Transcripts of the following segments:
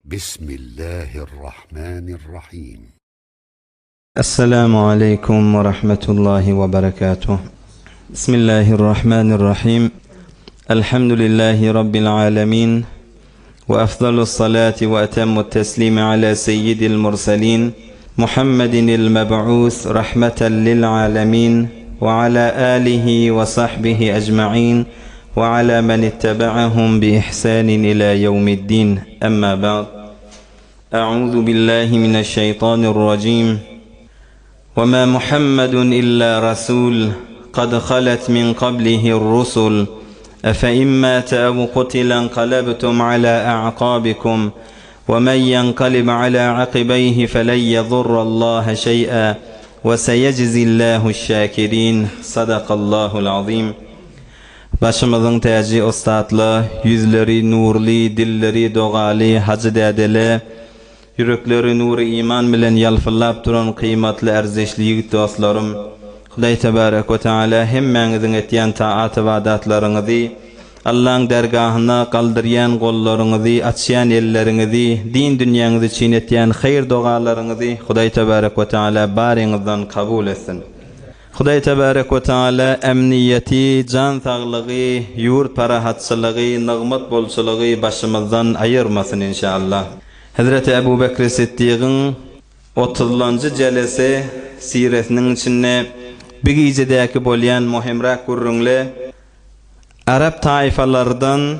Bismillahirrahmanirrahim. Esselamu aleýkum we rahmetullahi we berekatuh. Bismillahirrahmanirrahim. Elhamdülillahi Rabbil alemin. We afdalus salati we etemmut teslimi ala seyyidil murselin. Muhammedinil meb'us rahmeten lil alemin. We ala alihi we sahbihi ecma'in. We ala men ittebe'ahum bi ihsanin ila yevmiddin. Emma ba'd. A'udhu billahi mineşşeytanirracim. Ve ma Muhammedun illa rasul kad halet min qablihi'r rusul. Efe in mate ev kutile enqalebtum ala a'qabikum ve men yenqalib ala akibeyhi felen yedurrallaha şey'a ve seyeczillahu'ş-şakirin. Sadakallahul azim. Başymyzyň täji ussatla, ýüzleri nurly, dilleri dogaly hajy dädele, ýürekleri nury iman bilen ýalpyldap duran kyýmatly ärzeşli ýigit dostlarym, Hudaý tebarek we teala hemmäňiziň etýän taat-ybadatlaryňyzy, Allaň dergahynda galdyrýan gollaryňyzy, açýan elleriňizi, din dünýäňiz üçin etýän haýyr-dogalaryňyzy Hudaý tebarek we teala baryňyzdan kabul etsin. Hudaý tebarek we taala ämniýeti, jan saglygy, ýurt parahatçylygy, nygmat bolçulygy başymyzdan aýyrmasyn inşallah. Hezreti Ebu Bekri Siddigiň otuzlanjy jelese siresiniň içinde bi gijedäki bolýan mohemräk gürrüňle arap taýfalardan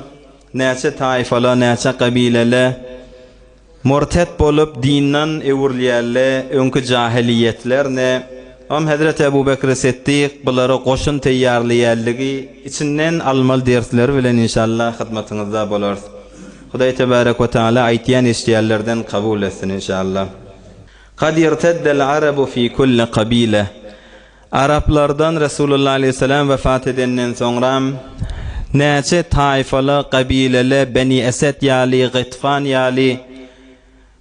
näçe taýfala, näçe gabilele Murtet bolup dindan öwrülýärle öňki jahylyýetler ne om Hezreti Ebu Bekri Siddik bulara goşun teýýarlaýarlygy içinden almaly dersleri bilen inşallah hyzmatyňyzda bolarys. Hudaý tebarek we taala aýtýan eşidýänlerden kabul etsin inşallah. Kad irteddel arabu fi kulli kabile. Araplardan Resulullah aleýhissalam wefat edenden soňram näçe taýfala, gabilele, Beni Esed ýaly, Gytfan ýaly,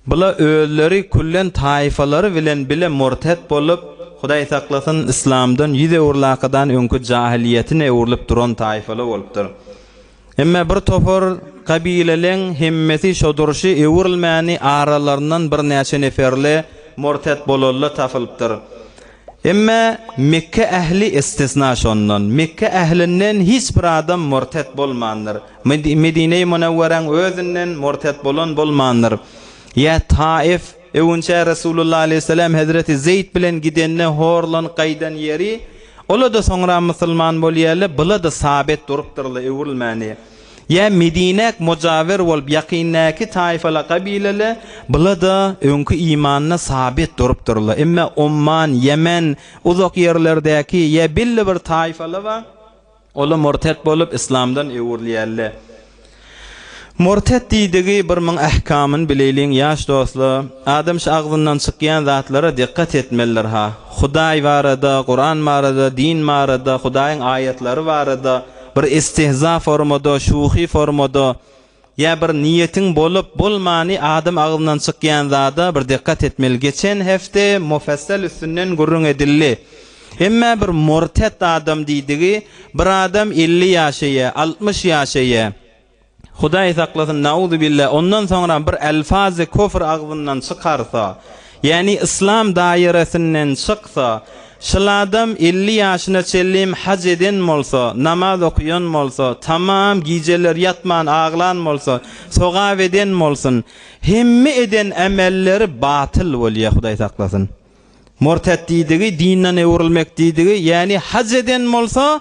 bula özleri küllen taýfalary bilen bile murtet bolup, Hudaý saklasyn, yslamdan ýüz öwrülakadan öňki jahylyýetine öwrülip duran taýfala bolupdyr. Emme bir topar gabileleň hemmesi şo durşy öwrülmäni aralaryndan birnäçe neferli murtet bolally tapylypdyr. Emme Mekge ähli istisna şondan. Mekge ählinden hiç bir adam murtet bolmandyr. Medine-i Munewweräň özünden murtet bolan bolmandyr. Ýa Taif, öwünçä Resulullah aleýhissalam hezreti Zeýd bilen gidende horlanyp gaýdan ýeri, ola-da soňra musulman bolýarlar, bula-da sabet durupdyrlar öwrülmäni. Ýa Medinäk mujawer bolup ýakyndäki taýfala gabilele bula-da öňki imanyna sabit durupdyrlar. Emme Omman, Ýemen, uzak ýerlerdäki ýa belli bir taýfala bar, ola murtet bolup islamdan öwrülýärler. Murtet diýdigi bir müň ähkamyny bileýliň ýaş dostlar. Adam şu agzyndan çykýan zatlara dikkat etmelidir ha. Hudaý barada, Kuran barada, din barada, Hudaýyň aýatlary barada bir istihza formada, şuhy formada ýa bir niýetiň bolup bolmany adam agzyndan çykýan zada bir dikkat etmeli. Geçen hepde mufessel üstünden gürrüň edildi. Emmä bir murtet adam diýdigi bir adam 50 ýaşaýa, 60 ýaşaýa. Hudaý saklasyn, nauzubilla, ondan soňra bir elfazy kufr agzyndan çykarsa, ýagny yslam daýeresinden çyksa, şul adam 50 ýaşyna çenlim haj eden bolsa, namaz okaýan bolsa, tamam gijeler ýatman aglan bolsa, sogap eden bolsun, hemme eden emelleri batyl bolýar, Hudaý saklasyn. Murtet diýdigi, dinden öwrülmek diýdigi, ýagny haj eden bolsa,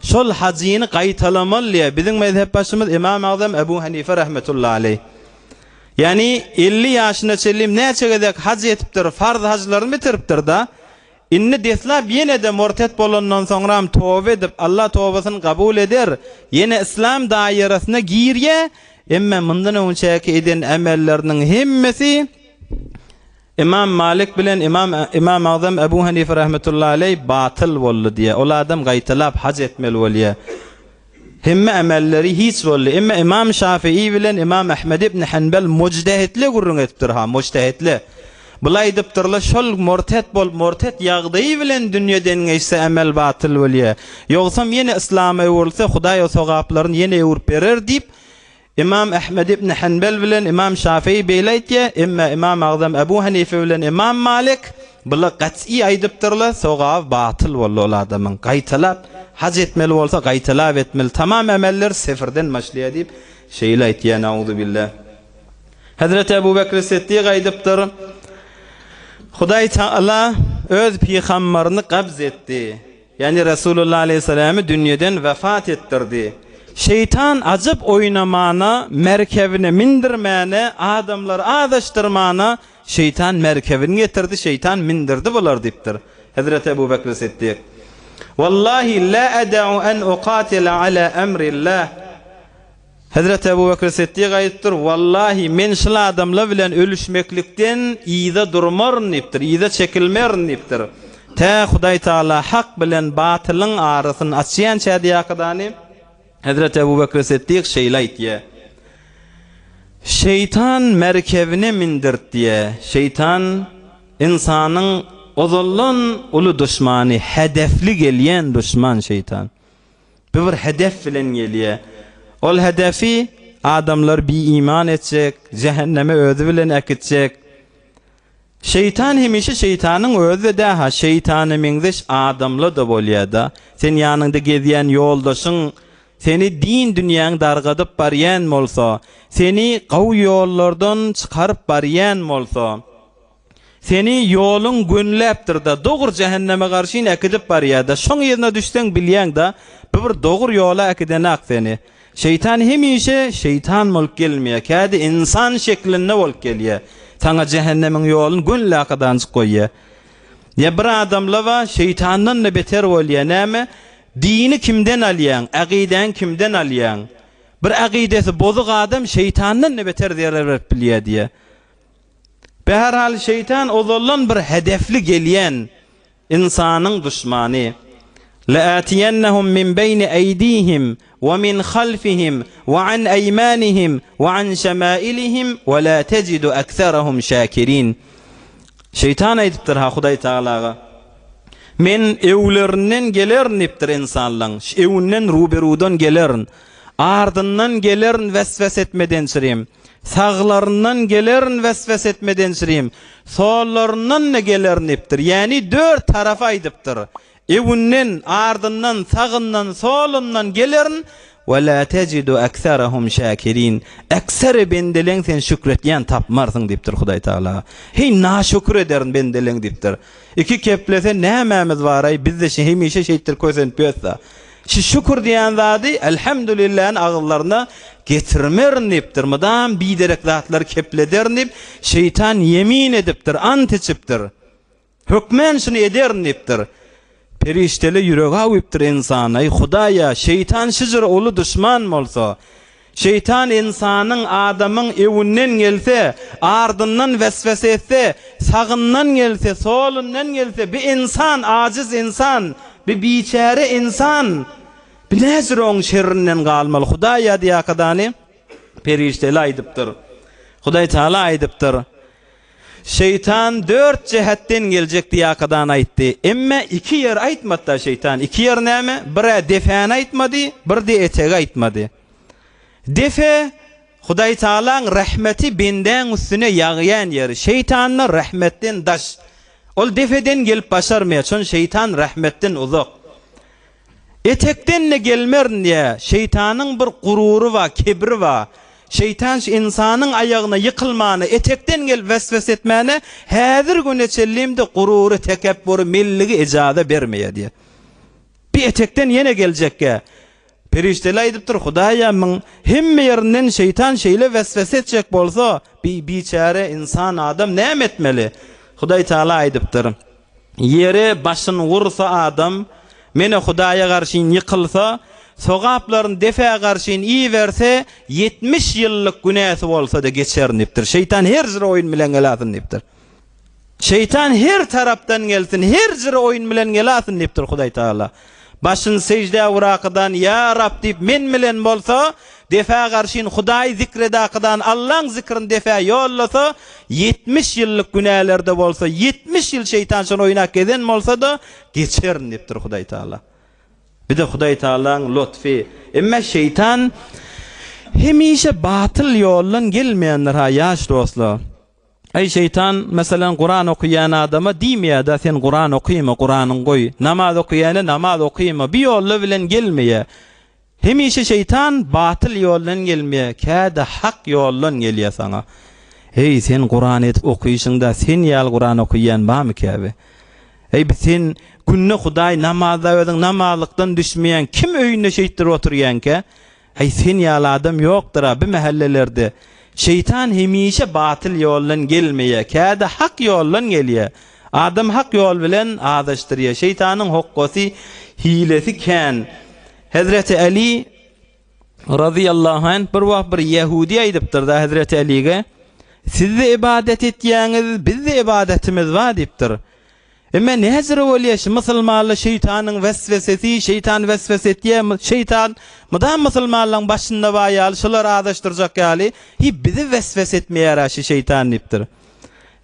şol hajyny gaýtalamaly diýýär. Biziň mezhepbaşymyz Ymam Agzam Ebu Hanife rahmetullahi aleýh. Ýagny 50 ýaşyna çenli näçe gezek haj etipdir, farz hajlaryny bitiripdir-da. Indi deslap ýene-de murtet bolandan soňram toba edip, Allah tobasyny kabul eder, ýene yslam daýerasyna girýär, emme mundan öňçäki eden emelleriniň hemmesi Ymam Malik bilen Ymam Ymam Agzam Ebu Hanife rahmetullahi aleý batyl boldy diýýär. Ol adam gaýtalap haj etmeli bolýar. Hemme emelleri hiç boldy. Emma Ymam Şafii bilen Ymam Ahmed ibn Hanbal mujtehitli gürrüň edipdir ha, mujtehitli. Bular aýdypdyrlar, şol murtet bolup, murtet ýagdaýy bilen dünýeden geçse emel batyl bolýar. Ýogsam ýene yslama öwrülse, Hudaý o sogaplaryny ýene öwrüp berer diýip, Ymam Ahmed ibn Hanbel bilen Ymam Şafii beýle aýtýar, emma Ymam Agzam Ebu Hanife bilen Ymam Malik bular gat'y aýdypdyrlar, sogaby batyl boldy ol adamyň. Gaýtalap haj etmeli bolsa gaýtalap etmeli, tamam emeller sifirden başlaýar diýip şeýle aýtýar, Nauzubillah. Hezreti Ebu Bekri Siddik aýdypdyr, Hudaý Taala öz pygambaryny gabz etdi. Ýagny Resulullah aleýhissalamy dünýeden wefat etdirdi. Şeýtan ajap oýnamana, merkebine mindirmäne, adamlary azaşdyrmana şeýtan merkebini getirdi, şeýtan mindirdi bulary diýipdir. Hezreti Ebu Bekri Siddik. Wallahi la eda'u en uqatila ala emrillah. Hezreti Ebu Bekr Siddik aýdypdyr, Wallahi, men şul adamlar bilen ölüşmeklikden yza durmaryn diýipdir, yza çekilmerin diýipdir. Tä Hudaý Tagala hak bilen batylyň arasyny açýança diýakydany Hezreti Ebu Bekr Siddik şeýle aýtýar, Şeýtan merkebine mindirtýär. Şeýtan ynsanyň ozaldan uly duşmany, hedefli gelýän duşman şeýtan. Bu bir hedef bilen gelýär. Ol hedefi adamlary bi-iman etjek, jähenneme özi bilen äkitjek. Şeýtan hemişe şeýtanyň özi-de dä-ha, şeýtana meňzeş adamlar-da bolýar-da. Sen ýanyňda gezýän ýoldaşyň seni din dünýäňi dargadyp barýan bolsa, seni gowy ýollardan çykaryp barýan bolsa, Seni ýoluň gönüläpdir-de, dogry jähenneme garşyn äkidip barýa-da. Şoň yzyna düşseň bilýäň-da, bu bir dogry ýola äkidenak seni. Şeýtan hemişe şeýtan bolup gelmeýär, kädi ynsan şeklinde bolup gelýär. Saňa jähennemiň ýoluny gönüläkadanjyk goýýar. Ýa bir adamla bar, şeýtandan-da beter bolýar. Näme? Dini kimden alýaň, ägidäňi kimden alýaň? Bir ägidesi bozuk adam şeýtandan-da beter zerer berip bilýär diýýär. Bäherhal şeýtan ozaldan bir hedefli gelýän ynsanyň duşmany. Le'atiyennehum min beýni eýdihim we min halfihim we an eýmanihim we an şemailihim we la tejidu ekserehum şakirin. Şeýtan aýdypdyr ha Hudaý Tagalaga. Men öwlerinden gelerin diýipdir ynsanlaň. Öwünden ruberudan gelerin. Ardyndan gelerin weswes etmeden çirim. Saglaryndan gelerin weswes etmeden çirim. Sollaryndan-da gelerin diýipdir. Ýäni dört tarapy aýdypdyr. Öwünden, ardyndan, sagyndan, solundan gelerin, Ve la tecidu ekserehum şakirin. Ekseri bendeleň sen şükretýän tapmarsyň diýipdir Hudaý Tagala. Heý naşükür ederin bendeleň diýipdir. Iki keplese nämämiz baraý bizde şi hemişe şeýtdir kösenip ýötsa. Şi şükür diýen zady Elhamdülilläni agyzlaryna getirmerin diýipdir. Mydam biderek zatlary keplederin diýip şeýtan ýemin edipdir, ant içipdir. Hökmän şuny ederin diýipdir. Perişdele ýüregi awypdyr ynsana, Eý, Hudaý-a, şeýtan şujur uly duşman bolsa, şeýtan ynsanyň, adamyň öňünden gelse, ardyndan weswese etse, sagyndan gelse, solundan gelse, bi ynsan, ajyz ynsan, bi biçäre ynsan, bi näjür oň şerrinden galmaly, Hudaý-a diýakadany perişdele aýdypdyr. Hudaý Taala aýdypdyr. Şeýtan dört jähetden geljek diýakadan aýtdy. Emme iki ýer aýtmady-da şeýtan. Iki ýer näme? Bir-ä depäni aýtmady, bir-de etegi aýtmady. Depe, Hudaýtagalaň rehmeti bendäň üstüne ýagýan ýeri. Şeýtanda rehmetden daş. Ol depeden gelip başarmaýar. Şon şeýtan rehmetden uzak. Etekden-de gelmerin diýýär. Şeýtanyň bir gurury bar, kibri bar. Şeýtan şu ynsanyň aýagyna ýykylmana, etekden gelip weswese etmäne häzir güne çenlim-de gurury, tekepbury, melligi ejaza bermeýär diýýär. Bir etekden ýene geljekkä. Perişdeler aýdypdyr, Hudaýa myň hemme ýerinden şeýtan şeýle weswese etjek bolsa, bi biçäre ynsan adam näme etmeli? Hudaý Taala aýdypdyr. Ýere başyn ursa adam, Mene Hudaýa garşyn ýykylsa, Sogaplaryny depä garşyn iberse, 70 ýyllyk günäsi bolsa-da geçerin diýipdir. Şeýtan her jyra oýun bilen gelasyn diýipdir. Şeýtan her tarapdan gelsin, her jyra oýun bilen gelasyn diýipdir Hudaý Tagala. Başyn seždä urakydan, Ýa Rab diýip men bilen bolsa, Defä garşyn Hudaýy zikredakydan Allaň zikrini defä ýollasa, 70 ýyllyk günälerde bolsa, 70 ýyl şeýtan şony oýnap gezen bolsa-da, geçerin diýipdir Hudaý Tagala. Bir-de Hudaý Tagalaň lotfy. Emme şeýtan. Hemişe batyl ýoldan gelmeýändir-ha ýaş dostlar. Eý şeýtan, meselem Kuran okaýan adama diýmeýär-de sen Kuran okyma, Kuranyňy goý. Namaz okaýana namaz okyma. Bir ýolla bilen gelmeýär. Hemişe şeýtan batyl ýoldan gelmeýär, käde hak ýoldan gelýär saňa. Eý sen Kuran edip okyşyňda sen ýaly Kuran okaýan barmy käbe? Eý bi sen günde Hudaý namazda özüň namazlykdan düşmeýän kim öýünde şeýtdirip oturýankä? Eý sen ýaly adam ýokdyra bi mähellelerde. Şeýtan hemişe batyl ýoldan gelmeýär, käde hak ýoldan gelýär. Adam hak ýol bilen azaşdyrýar. Şeýtanyň hokgasy, hilesi kän. Hezreti Äli razyýallahu anh bir wagt bir ýehudi aýdypdyr-da Hezreti Älige, Siz-de ybadat etýäňiz, biz-de ybadatymyz bar diýipdir. Emma näjüre bolýar şu musulmanlar şeýtanyň weswesesi, şeýtan weswese etýär, şeýtan mydam musulmanlaryň başynda bar ýaly, şulary azaşdyrjak ýaly, hiý bizi weswese etmeýär-ä şu şeýtan diýipdir.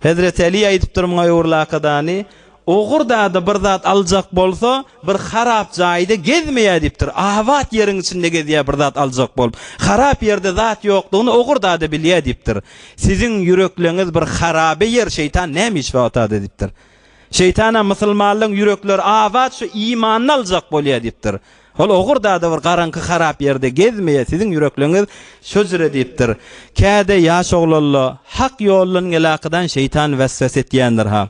Hezreti Äli aýdypdyr muňa öwrülakadany, Ogurda-da bir zat aljak bolsa, bir harap jaýda gezmeýär diýipdir. Abat ýeriň içinde gezýär bir zat aljak bolup. Harap ýerde zat ýokdugyny ogurda-da bilýär diýipdir. Siziň ýürekleňiz bir harabe ýer, şeýtan näme iş bar otada diýipdir. Şeýtanam musulmanlaryň ýürekleri abat şu imanyny aljak bolýar diýipdir. Ol ogurda-da bir garaňky harap ýerde gezmeýär, siziň ýürekleňiz şo jüre diýipdir. Käde ýaş oglanla hak ýoldan gelakydan şeýtan weswese etýändir-ha.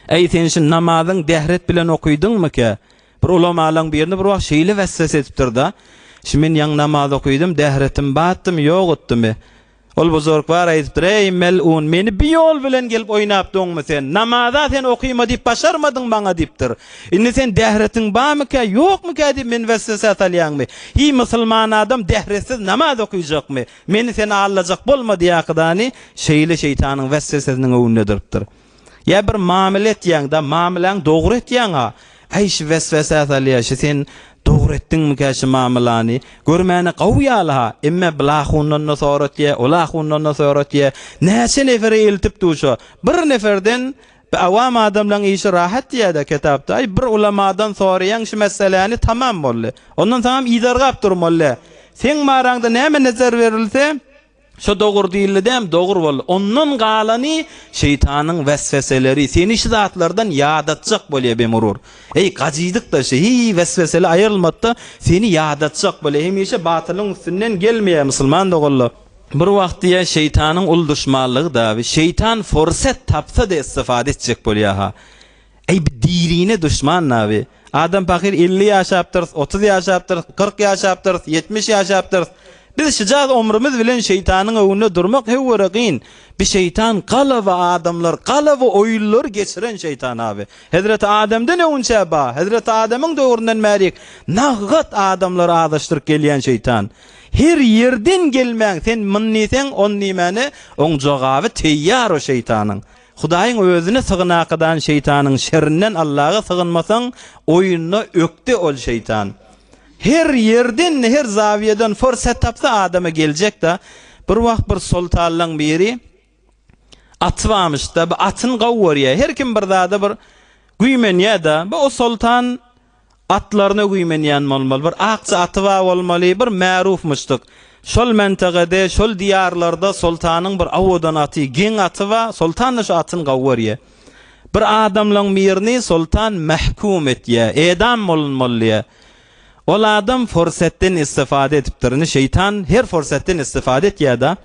Äý, sen şu namazyň dähret bilen okydyňmykä? Bir ulamalaň birini bir wagt şeýle weswese edipdir-da, Şu men ýaňy namaz okydym, dähretim batdymy, ýok etdimi? Ol buzurgwar aýdypdyr, Eý, mel'un, meni bi ýol bilen gelip oýnap duňmy sen? Namaza sen okyma diýip başarmadyň maňa diýipdir. Indi sen dähretiň barmykä, ýokmykä diýip meni weswesä salýaňmy? Hiý, musulman adam dähretsiz namaz okyjakmy? Meni sen aldajak bolma diýakydany şeýle şeýtanyň weswesesiniň öňünde durupdyr. Ýa bir mamyla etýäň-da, mamylaňy dogry etýäň-a. Äý, şi weswesä salýa, şi sen dogry etdiňmikä şi mamylany? Görmäne gawy ýaly-ha. Emme bil ahundan-da soratýa, ol ahundan-da soratýa. Näçe nefere eltip duşa. Bir neferden bi awam adamlaň işi rahat diýýä-dä kitapda. Aý, bir ulamadan soraýaň şi meseläni, tamam boldy. Ondan soňam yzargap durmaly. Seň maraňda näme nezer berilse, Şo dogry diýildi däm, dogry boldy. Ondan galany şeýtanyň wesweseleri, seni şu zatlardan ýadatjak bolýar bemurur. Eý, gajydyk-da şi, hiý, wesweseli aýrylmady-da, seni ýadatjak bolýar. Hemişe batylyň üstünden gelmeýär musulman doganlar. Bir wagt diýýär, şeýtanyň uly duşmanlygy daby, şeýtan fursat tapsa-da istifade etjek bolýar-ha. Eý bi dirine duşman nabi. Adam pahyr 50 ýaşapdyrys, 30 ýaşapdyrys, 40 ýaşapdyrys, 70 ýaşapdyrys. Biz şyjaz omrumyz bilen şeýtanyň öňünde durmak höwere gyn. Bi şeýtan galaba adamlar, galaba oýunlary geçiren şeýtan abi. Hezreti Ademden öňünçä ba, Hezreti Ademiň döwründen bärik naggat adamlary azaşdyryp gelýän şeýtan. Her ýerden gelmäň sen mun diýseň on diýmäne oň jogaby teýýar o şeýtanyň. Hudaýyň özüne sygynakadan şeýtanyň şerinden Allaga sygynmasaň oýunda ökde ol şeýtan. Her ýerden her zawiýadan forsat tapsa adama geljekda. Bir wagt bir soltanlaň biri aty barmyşda bir atyny gowy görýär. Her kim bir zada bir güýmenýärda. Bu o soltan Atlaryna güýmenýän bolmaly, bir akja aty bar bolmaly, bir märufmyşdyk. Şol mentagede, şol diýarlarda soltanyň bir owadan aty, geň aty bar, soltan-da şu atyny gowy görýär. Bir adamlaň birini soltan mähkum etýär, edam bolunmaly diýýär. Ol adam fursatdan istifade edipdir. Indi şeýtan her fursatdan istifade etýär-de.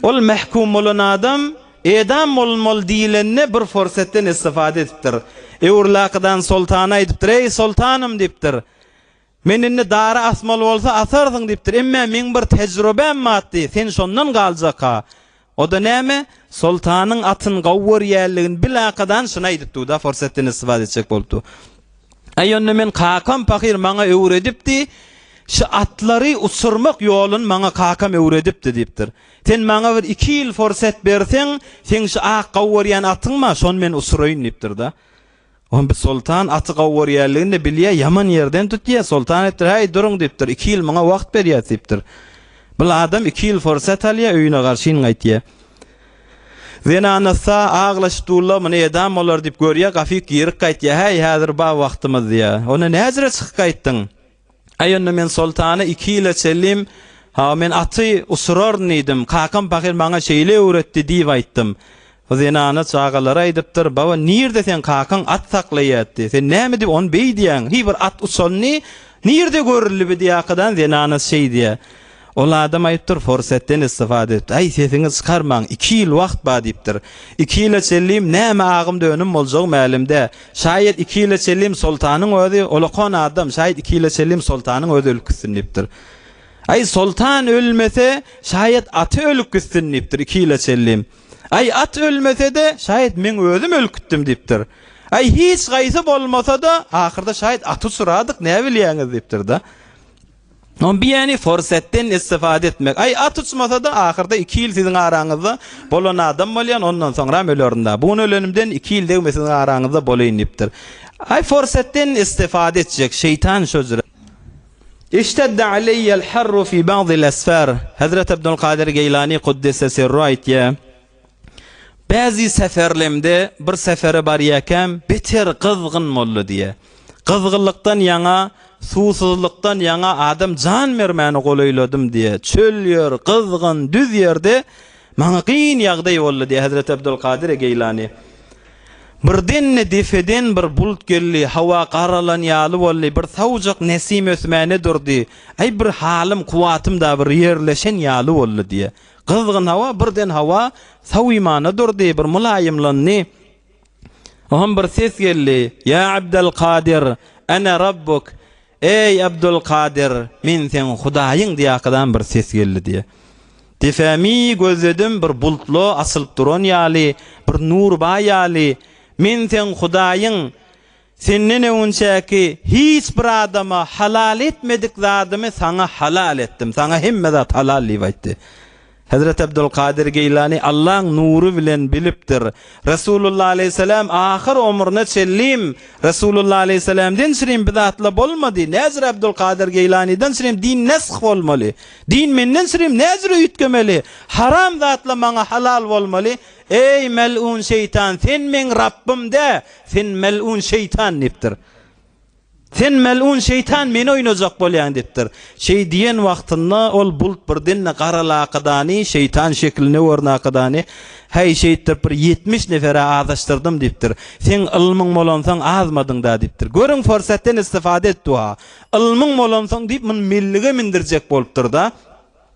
Ol mähkum bolan adam edam bolunmaly diýlende bir fursatdan istifade edipdir. Öwrülakydan soltana aýdypdyr, Eý, soltanym diýipdir. Men indi dara asmaly bolsa asarsyň diýipdir. Emme meň bir tejribäm bardy, sen şondan galjak-ha. O-da näme? Soltanyň atyny gowy görýänligini bilakadan şuny aýdypdy-da, fursatdan istifade etjek bolupdy. Äý onda men kakam pahyr maňa öwredipdi, şu atlary uçurmak ýoluny maňa kakam öwredipdi diýipdir. Sen maňa bir iki ýyl forsat berseň, seň şu ak gowy görýän atyň bar, şony men uçuraýyn diýipdir-de. Onda soltan aty gowy görýänligini-de bilýär, ýaman ýerden tutýar. Soltan aýdypdyr, Häý, duruň diýipdir, iki ýyl muňa wagt berýäs diýipdir. Bul adam iki ýyl forsat alýar, öýüne garşyn gaýtýar. Zenanasa aglaşyp durlar, muny edam bolar diýip görýär, gafyk girik gaýtýar, Häý, häzir bar wagtymyz diýýär. Onda näjüre çykyp gaýtdyň? Äý, onda men soltana iki ýyla çenlim. Ha, men aty uçuraryn diýdim. Kakam pahyr maňa şeýle öwretdi diýip aýtdym. Bu zenana çagalara aýdypdyr, Baba, nirde seň kakaň at saklaýatdy? Sen näme diýip ony beý diýýäň? Hiý bir at uçanyny nirde görüldi bi diýakadan zenanasy şeý diýýär. Ol adam aýypdyr, forsetden istifada edipdir. Aý, sesiňi çykarmaň, iki ýyl wagt bar diýipdir. Iki ýyla çenlim näme agym-dönüm boljagy mälim dä. Şaýat iki ýyla çenlim soltanyň özi, olakan adam, şaýat iki ýyla çenlim soltanyň özi ölüp gitsin diýipdir. Aý, soltan ölmese, şaýat aty ölüp gitsin diýipdir, iki ýyla çenlim. Aý, at ölmese-de, şaýat meň özüm ölüp gitdim diýipdir. Aý, hiç gaýsy bolmasa-da, ahyrda şaýat aty uçuradyk, näbilýäňiz diýipdir-de. On biýeni forsetden istifade etmek. Aý, at uçmasa-da, ahyrda iki ýyl siziň araňyzda bolan adam bolýan, ondan soňram ölerin-dä. Bu gün ölenimden iki ýyl degme siziň araňyzda bolaýyn diýipdir. Aý, forsetden istifade etjek, şeýtan şo jüre. Iştedde aleýýel harru fi ba'dil esfar. Hezret Abdulkadyr Geýlani kuddise sirru aýtýar, Bäzi seferlemde bir sefere barýarkäm beter gyzgyn boldy diýýär. Gyzgynlykdan ýaňa, suwsuzlykdan ýaňa adam jan bermäne golaýladym diýýär. Çöl ýer, gyzgyn, düz ýerde maňa kyn ýagdaý boldy diýýär Hezreti Abdulkadyr Geýlani. Birden-de depeden bir bulut geldi, howa garalan ýaly boldy, bir sowujak nesim ösmäne durdy. Aý bir halym, kuwwatym da bir ýerleşen ýaly boldy diýýär. Gyzgyn hawa birden hawa sowymana durdy, bir mylaýymlandy. Oňam bir ses geldi, Ýa Abdylkadyr, ene Rabbuk, Eý, Abdylkadyr, men seň Hudaýyň diýakadan bir ses geldi diýýär. Depämi gözledim, bir bultla asylyp duran ýaly, bir nur bar ýaly, Men seň Hudaýyň, Senden öňünçäki hiç bir adama halal etmedik zadymy saňa halal etdim. Saňa hemme zat halal diýip aýtdy. Hezreti Abdulkadyr Geýlany Allaň nury bilen bilipdir. Resulullah aleýhissalam ahyr omruna çenlim Resulullah aleýhissalamden çyrim bir zatla bolmady. Näzir Abdulkadyr Geýlanydan çyrim din nesh bolmaly. Din menden çyrim näzir üýtgemeli. Haram zatla maňa halal bolmaly. Eý mel'un şeýtan sen meň Rabbym dä, sen mel'un şeýtan diýipdir. Sen mel'un şeýtan meni oýnajak bolýaň diýipdir. Şeý diýen wagtynda ol bulut birden-de gara lakydany, şeýtan şeklinde görnen akydany, Häý, şeýtdirip bir 70 nefere azaşdyrdym diýipdir. Seň ylmyň bolansoň azmadyň-da diýipdir. Görüň forsatdan istifade et duha. Ylmyň bolansoň diýip muny mellige mindirjek bolupdyr-da.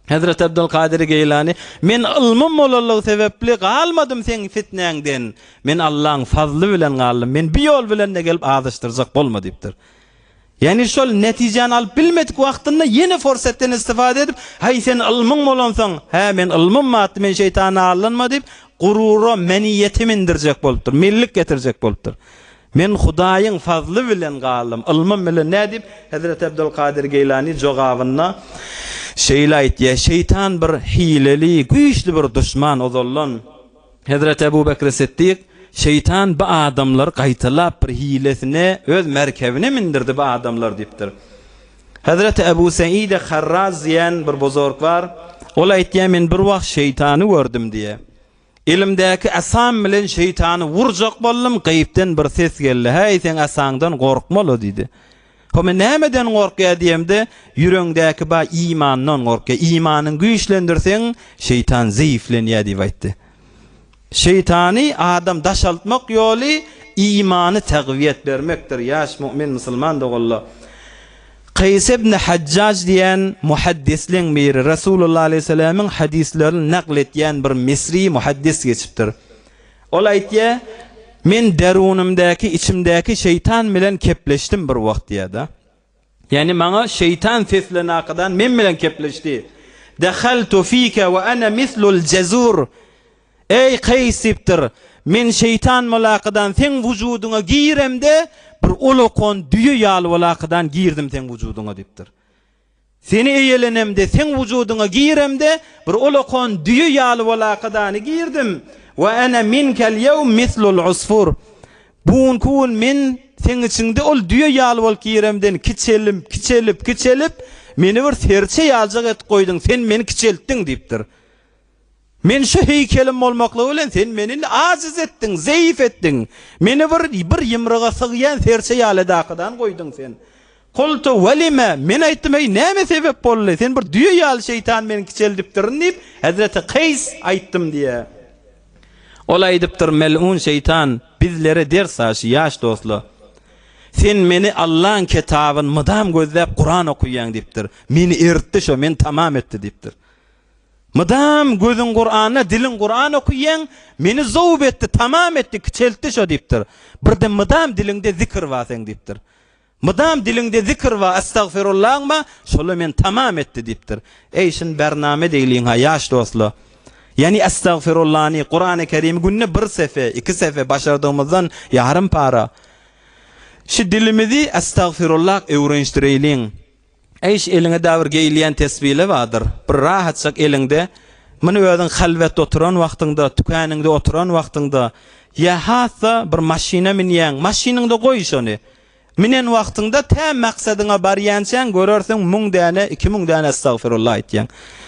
Hezreti Abdulkadyr Geýlany, Men ylmym bolanlygy sebäpli galmadym seň fitnäňden. Men Allaň fazly bilen galdym. Men bir ýol bilen-de gelip azaşdyrjak bolma diýipdir. Ýagny şol netijäni alyp bilmedik wagtynda ýene forsatdan istifade edip, Haý sen ylmyň bolansoň, hä men ylmym batdy, men şeýtana aldanma diýip, gurura, meniýete mindirjek bolupdyr, mellik getirjek bolupdyr. Men Hudaýyň fazly bilen galdym, ylmym bilen nä diýip, Hezreti Abdulkadyr Geýlany jogabynda şeýle aýtýar, Şeýtan bir hileli, güýçli bir duşman ozaldan. Hezreti Ebu Bekri Siddik, Şeýtan bu adamlary gaýtalap bir hilesine, öz merkebine mindirdi bu adamlary diýipdir. Hezreti Ebu Seide Harraz diýen bir buzurg bar, ol aýtýar, men bir wagt şeýtany gördüm diýýär. Elimdäki asam bilen şeýtany urjak boldum, gaýypdan bir ses geldi, Häý, seň asaňdan gorkma-la diýdi. Ho, men nämeden gorkýa diýemde, Ýüregiňdäki ba imandan gorkýa. Imanyňy güýçlendirseň, şeýtan zeýiflenýär diýip aýtdy. Şeýtany adam daşaltmak ýoly imany tagwiýet bermekdir, ýaş mu'min musulman doganlar. Kaýs ibn Hajjaj diýen muhaddisleň biri Resulullah aleýhissalamyň hadyslerini nakl etýän bir misri muhaddis geçipdir. Ol aýtýar, Men derunymdaky, içimdäki şeýtan bilen kepleşdim bir wagt diýýär-de. Ýagny maňa şeýtan seslenakadan men bilen kepleşdi. Dehaltu fike we ana mislul jezur. Eý, Kaýs diýipdir, Men şeýtan bolakydan seň wujudyňa giremde, bir ulakan düýe ýaly bolakydan girdim seň wujudyňa diýipdir. Seni eýelenemde, seň wujudyňa giremde, bir ulakan düýe ýaly bolakydany girdim. Wa ana minkel ýewm mislul usfur. Bu günki gün men seň içiňde ol düýe ýaly bolup giremden kiçelip, kiçelip, kiçelip, meni bir serçe ýaljak edip goýduň, sen meni kiçeltdiň diýipdir. Men şu heýkelim bolmaklygy bilen sen meni indi ajiz etdiň, zeýif etdiň. Meni bir bir ýumruga sygýan serçe ýaly edakydan goýduň sen. Kultu, Welime? Men aýtdym, Eý, näme sebäp boldy? Sen bir düýe ýaly şeýtan meni kiçeldipdirin diýip, hezreti Kaýs aýtdym diýýär. Ol aýdypdyr, Mel'un şeýtan, bizlere ders aşy, ýaş dostlar. Sen meni Allaň kitabyny mydam gözläp Kuran okuýaň diýipdir. Meni eritdi şo, meni tamam etdi diýipdir. Mydam gözüň Kuranda, diliň Kuran okuýaň, meni zowp etdi, tamam etdi, kiçeltdi şo diýipdir. Birde mydam diliňde zikir bar seň diýipdir. Mydam diliňde zikir bar, estagfirullaň bar, şola meni tamam etdi diýipdir. Eý, şuny bername deýliň-ha, ýaş dostlar. Ýagny estagfirullany, Kurany Kerimi günde bir sefe, iki sefe başardygymyzdan ýarym para. Şu dilimizi estagfirullah öwrenişdireýliň. Eý, şu eliňe-dä bir geýilýän tesbile bardyr. Bir rahatjak eliňde, muny özüň halwetde oturan wagtyňda, tükeniňde oturan wagtyňda, ýa has-da bir maşyna münýäň, maşynyňda goý şony. Münen wagtyňda tä maksadyňa barýançaň görersiň müň däne, 2000 däne estagfirullah aýtýaň.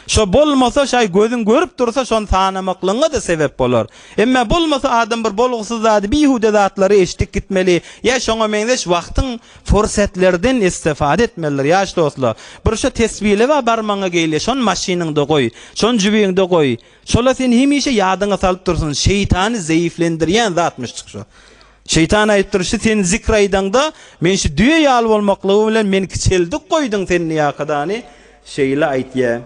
Şo bolmasa şaý gözüň görüp dursa şony sanamaklygyňa-da sebep bolar. Emmä bolmasa adam bir bolgusyz zady, bihude zatlary eşidip gitmeli, ýa şoňa meňzeş wagtyň Fursatlardan istifade etmelidir ýaş dostlar. Bir şo tesbileba barmagyňa gelýär, şony maşynyňda goý, şony jübiňde goý. Şola seni hemişe ýadyňa salyp dursun, şeýtany zeýiflendirýän zatmyşjyk şo. Şeýtan aýdypdyr, şu sen zikr aýdaňda, men şu düýe ýaly bolmaklygy bilen meni kiçeldip goýduň sen niýakadany, şeýle aýtýar.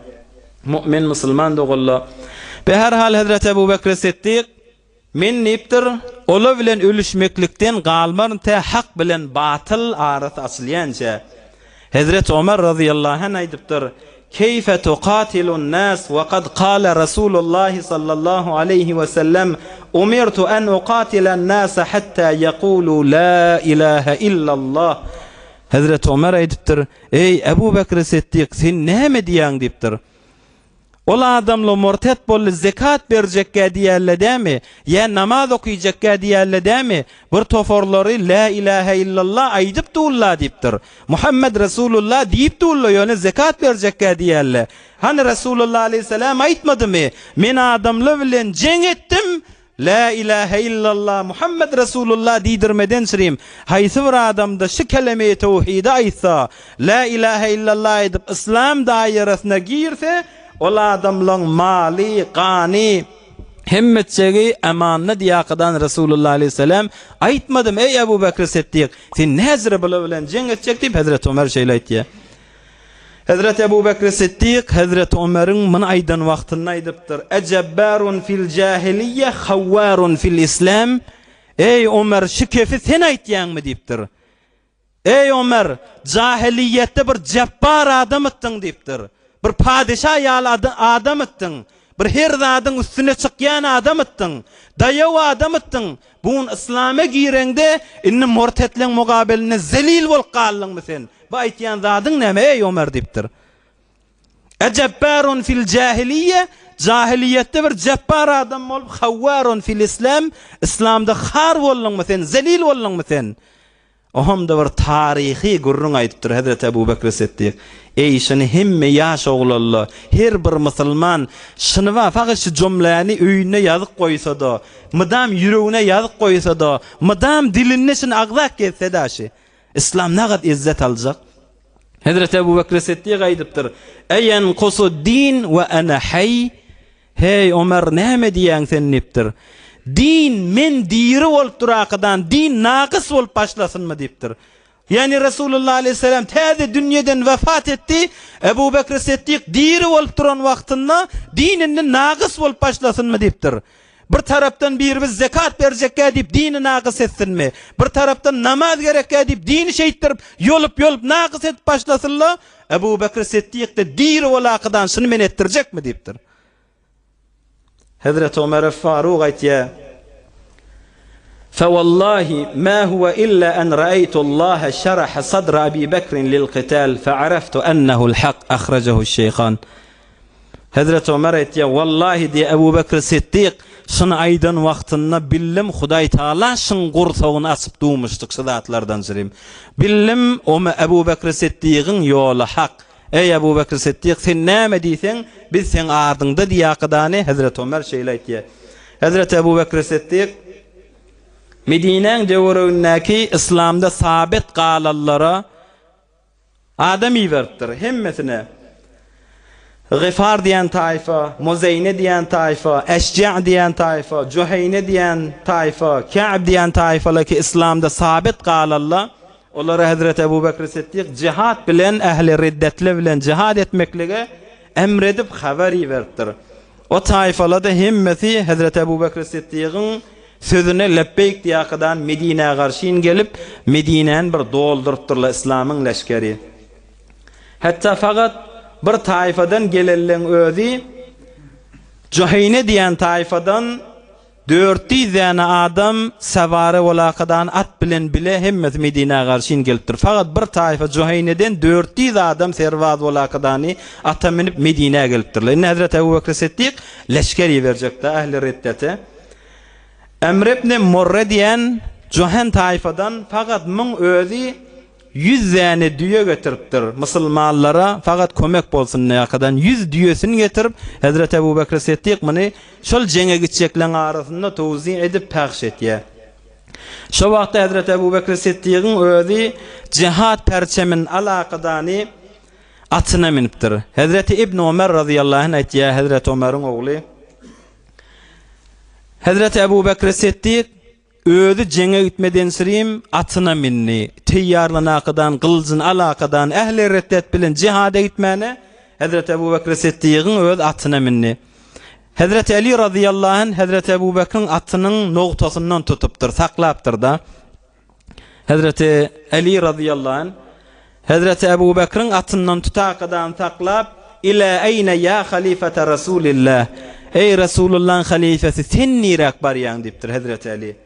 Mu'min musulman doganlar. Beherhal Hezreti Ebu Bekri Siddik Men diýipdir, ola bilen ölüşmeklikden galmaryn tä hak bilen batyl arasy açylýança. Hezreti Omar razyýallahu anh aýdypdyr, Keýfe tukatilun nas we kad kale Rasulullahi sallallahu aleýhi we sellem, Umirtu an ukatilen nasa hatta ýekulu la ilahe illallah. Hezreti Omar aýdypdyr, Eý, Ebu Bekri Siddik, sen näme diýýäň diýipdir. Ol adamla murtet boldy zekat berjekgä diýälle dämi? Ýa namaz okyjakgä diýälle dämi? Bir tofarlary lä ilähä illallah aýdyp dulla diýipdir. Muhammed Resulullah diýip dulla ýöne zekat berjekgä diýälle. Hany Resulullah aleýhissalam aýtmadymy? Men adamla bilen jeň etdim, Lä ilähe illallah Muhammed Resulullah diýdirmeden çyrim, haýsy bir adamda şu kelemeýi towhidi aýtsa, Lä ilähe illallah aýdyp yslam daýrasyna girse, ol adamlaň maly, gany, hemmetjegi amanda diýakadan Resulullah aleýhissalam aýtmadym, eý Ebu Bekri Siddik, sen näzire bular bilen jeň etjek diýip Hezreti Omer şeýle aýtýar. Hezreti Ebu Bekri Siddik Hezreti Omeriň muny aýdan wagtynda aýdypdyr, Ejebbarun fil jahiliýe hawwarun fil islam, Eý, Omer, şu kefi sen aýtýaňmy diýipdir. Eý, Omer, jahylyýetde bir jepbar adamytdyň diýipdir. Bir padyşa ýaly adamytdyň. Bir her zadyň üstüne çykýan adamytdyň. Daýaw adamytdyň. Bu gün yslama gireňde, indi murtetleň mugabelinde zelil bolup galdyňmy sen? Bu aýtýan zadyň näme, eý, Omer diýipdir. Ejebbarun fil jahiliýe, jahylyýetde bir jepbar adam bolup, hawwarun fil islam, yslamda har bolduňmy sen, zelil bolduňmy sen? Ohamda bir taryhy gürrüň aýdypdyr Hezreti Ebu Bekri Siddik. Eý, şuny hemme ýaş oglanlar, her bir musulman şuny bar, fakat şu jümläni öýünde ýazyp goýsa-da, mydam ýüregine ýazyp goýsa-da, mydam dilinde şuny agzap gezse-de şi, Yslam nagat ezzet aljak. Hezreti Ebu Bekri Siddik aýdypdyr, Eýenkusu-din we ene haý, Heý, Omar, näme diýýäň sen diýipdir. Din men diri bolup durakadan din nakys bolup başlasynmy diýipdir. Ýagny Resulullah aleýhissalam täze dünýeden wefat etdi, Ebu Bekri Siddik diri bolup duran wagtynda din indi nakys bolup başlasynmy diýipdir. Bir tarapdan birimiz zekat berjekkä diýip dini nakys etsinmi? Bir tarapdan namaz gerekkä diýip dini şeýtdirip ýolup-ýolup nakys edip başlasynla? Ebu Bekr Siddik-de diri bolakadan şuny men etdirjekmi diýipdir. Hezreti Ömer Faruk aýtýar, Fewallahi ma huwa illa an ra'aytu Allaha şaraha sadra Abi Bekrin lil qital fe'araftu ennehu'l hak ahrajahu şeyhan. Hezreti Ömer aýtýar, Wallahi diýýär, Ebu Bekr Siddik şuny aýdan wagtynda bildim, Hudaý Tagala şuň gursagyny açyp dumuşdyk şu zatlardan jyrim. Bildim, Ome Ebu Bekr Siddigiň ýoly hak. Eý, Ebu Bekr Siddik, sen näme diýseň, biz seň ardyňda diýýärkadany Hezreti Ömer şeýle aýtýar. Hezreti Ebu Bekr Siddik Medinäň töweregindäki yslamda sabit galanlara. Adam iberipdir hemmesine. Gyfar diýen taýfa, Muzeýne diýen taýfa, Eşja diýen taýfa, Juheýne diýen taýfa, Ka'b diýen taýfalar ki yslamda sabit galanlar, olara Hezreti Ebu Bekri Siddik jihat bilen ähli riddetli bilen jihat etmeklige emr edip habar iberipdir. O taýfalar-da hemmesi Hezreti Ebu Bekri Siddigiň sözüne lepbeýk diýakadan Medinä garşyn gelip, Medinäni bir doldurypdyrlar yslamyň leşgeri. Hatda fakat bir taýfadan gelenleň özi Juheýne diýen taýfadan 400 däne adam sawara bolakadan at bilen bile hemmesi Medinä garşyn gelipdir. Fakat bir taýfa Juheýneden 400 adam serbaz bolakadany ata münüp Medinä gelipdirler. Indi Hezreti Ebu Bekri Siddik leşger iberjekdi ähli riddete. Emr ibn Murre diýen Juhen taýfadan fakat muň özi Ýüz däne düýe getiripdir. Musulmanlara fakat kömek bolsun diýakadan ýüz düýesini getirip, Hezreti Ebu Bekri Siddik muny şol jeňe gitjekleň arasynda towzi edip pahş etýär. Şo wagtda Hezreti Ebu Bekri Siddigiň özi jihat perçemin alakadany atyna münüpdir. Hezreti Ibn Omer razyýallahu anh aýtýar, Hezreti Omeriň ogly Hezreti Ebu Bekri Siddik Özi jeňe gitmedensirim atyna mindi. Teýýarlanakadan, gylyjyny alakadan, ähli reddet bilen jihada gitmäne Hezreti Ebu Bekri Siddigiň öz atyna mindi. Hezreti Eli razyýallahu anh Hezreti Ebu Bekriň atynyň nogtasyndan tutupdyr, saklapdyr-da. Hezreti Eli razyýallahu anh Hezreti Ebu Bekriň atyndan tutakadan saklap, Ila eýne ýa halifete Resulillah? Eý, Resulullahyň halifesi, sen niräk barýaň? diýipdir Hezreti Eli.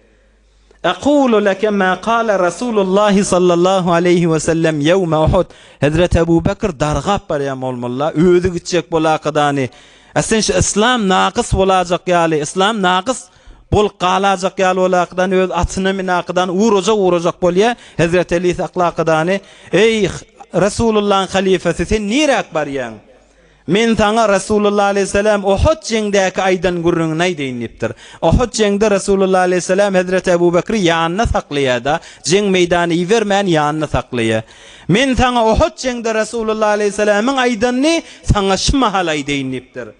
Ekulu leke ma kale Resulullahi sallallahu aleýhi we sellem ýewme Uhud. Hezreti Ebu Bekr dargap barýan bolmaly-la, özi gitjek bolakadany. A sen şu yslam nakys bolajak ýaly, yslam nakys Bolup galajak ýaly bolakydan öz atyna minakydan urajak urajak bolýa, Hezreti Eli saklakydany, Eý, Resulullahyň halyfasy, sen niräk barýaň? Men saňa Resulullah aleýhissalam Uhud jeňdäki aýdan gürrüňini aýdaýyn diýipdir. Uhud jeňde Resulullah aleýhissalam Hezreti Ebu Bekri ýanynda saklaýar-da, jeň meýdana ibermän ýanynda saklaýar. Men saňa Uhud jeňde Resulullah aleýhissalamyň aýdanyny saňa şu mahal aýdaýyn diýipdir.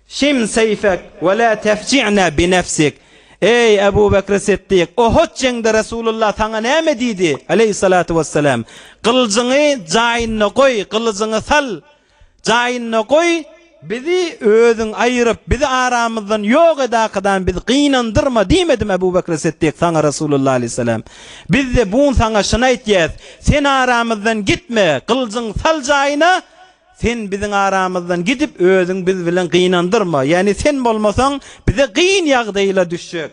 Şim seýfek we la tefji'na bi nefsik. Eý, Ebu Bekri Siddik, Uhud jeňde Resulullah saňa näme diýdi? Aleýhissalatu wessalam. Gylyjyňy jaýynda goý, gylyjyňy sal, jaýynda goý, bizi özüň aýyryp, bizi aramyzdan ýok edakadan bizi gynandyrma diýmedimi Ebu Bekri Siddik saňa Resulullah aleýhissalam. Biz-de bu gün saňa şuny aýtýas, sen aramyzdan gitme, gylyjyňy sal jaýyna, Sen biziň aramyzdan gidip, özüňi biz bilen gynandyrma. Ýagny sen bolmasaň, bize gyn ýagdaýla düşjek.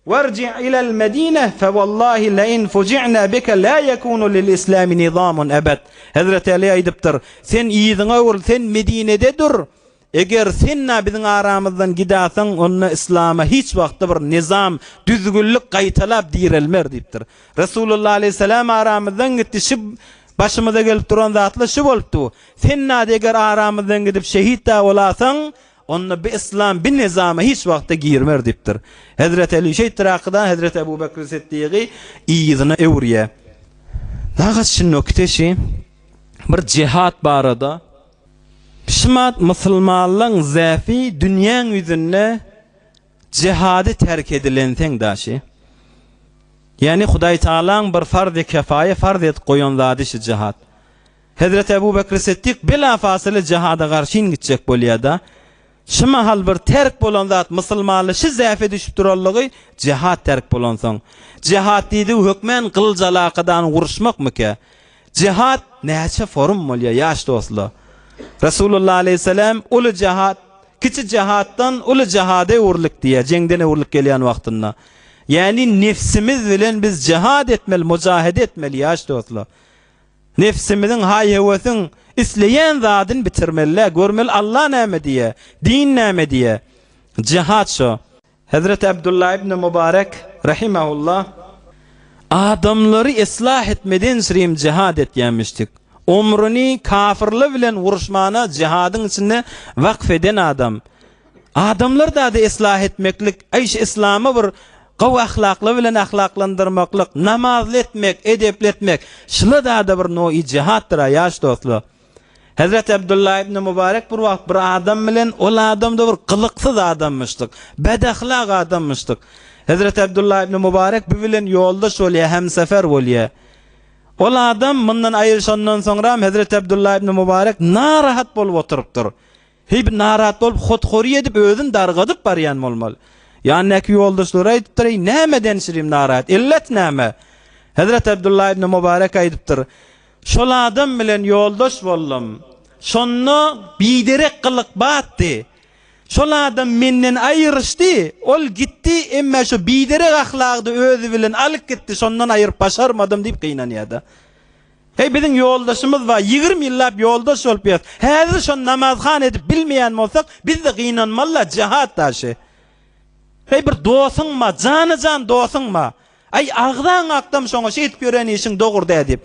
Werji ilel Medine, fewallahi lein fuji'na bike la yekunu lil islami nizamun ebed. Hezreti Aly aýdypdyr, Sen yzyňa öwrül, sen Medinede dur. Eger sen-ä biziň aramyzdan gidasaň, onda yslama hiç wagtda bir nizam, düzgünlik gaýtalap direlmer diýipdir. Resulullah aleýhissalam aramyzdan gitdi, şi başymyza gelip duran zatlar şi bolupdy. Sen-ä eger aramyzdan gidip şehit-dä bolasaň, onda bi yslam, bi nizama hiç wagtda girmer diýipdir. Hezreti Eli şeýtdir akydan Hezreti Ebu Bekri Siddigy yzyna öwürýär. Nagat şi nokte şi bir jihat barada Şumat musulmanlaň zäfi dünýäň ýüzünde jihady terk edilenseň daşy. Ýagny Hudaý Tagalaň bir farz-y kefaýe farz edip goýan zady şu jihad. Hezreti Ebu Bekri Siddik bela fasyly jihada garşyn gitjek bolýada. Şu mahal bir terk bolan zat musulmanly şu zäfe düşüp duranlygy jihad terk bolansoň. Jihad diýdigi hökmän gylyç alakadan uruşmakmykä? Jihad näçe forum bolýar ýaş dostlar. Resulullah aleýhissalam uly jihad, kiçi jihaddan uly jihada öwrülik diýýär, jeňden öwrülip gelýän wagtynda. Ýagny nefsimiz bilen biz jihad etmeli, mujahede etmeli ýaş dostlar. Nefsimiziň haý-höwesiň isleýän zadyny bitirmeli-dä, görmeli Allah näme diýýär, din näme diýýär. Jihad şo. Hezreti Abdullah ibn Mubarek, rahimehullah, Adamlary yslah etmeden srym jihad etýämişdik. Omrüni kafyrlar bilen uruşmana jihadyň içinde wakf eden adam. Adamlar dady yslah etmeklik, aý şu yslama bir. Gowy ahlaklar bilen ahlaklandyrmaklyk, namazly etmek, edepli etmek, şular zada bir noýy jihatdyr-a, ýaş dostlar. Hezreti Abdullah ibn Mubarek bir wagt bir adam bilen, ol adam-da bir gylyksyz adammyşdyk, bedahlak adammyşdyk. Hezreti Abdullah ibn Mubarek bu bilen ýoldaş bolýar, hemsefer bolýar. Ol adam mundan aýryşandan soňram Hezreti Abdullah ibn Mubarek narahat bolup oturypdyr. Heý bir narahat bolup hothory edip özüni dargadyp barýan bolmaly. Ýanyndaky ýoldaşlary aýdypdyr, Eý nämeden şirim narahat, illet näme? Hezreti Abdullah ibn Mubarek aýdypdyr, Şol adam bilen ýoldaş boldum. Şonda biderek gylyk batdy. Şol adam menden aýryşdy, ol gitdi, emme şo biderek ahlagy-da özi bilen alyp gitdi, şondan aýryp başarmadym diýip gynanýar-da. Heý, biziň ýoldaşymyz bar, 20 ýyllap ýoldaş bolup ýörüs. Häzir şony namazhan edip bilmeýän bolsak, biz-de gynanmaly-la, jihat daşy. Heý, bir dosuň bar, jana-jan dosuň bar. Aý, agzaň akdam şoňa şeýdip ýören işiň dogry däl diýip.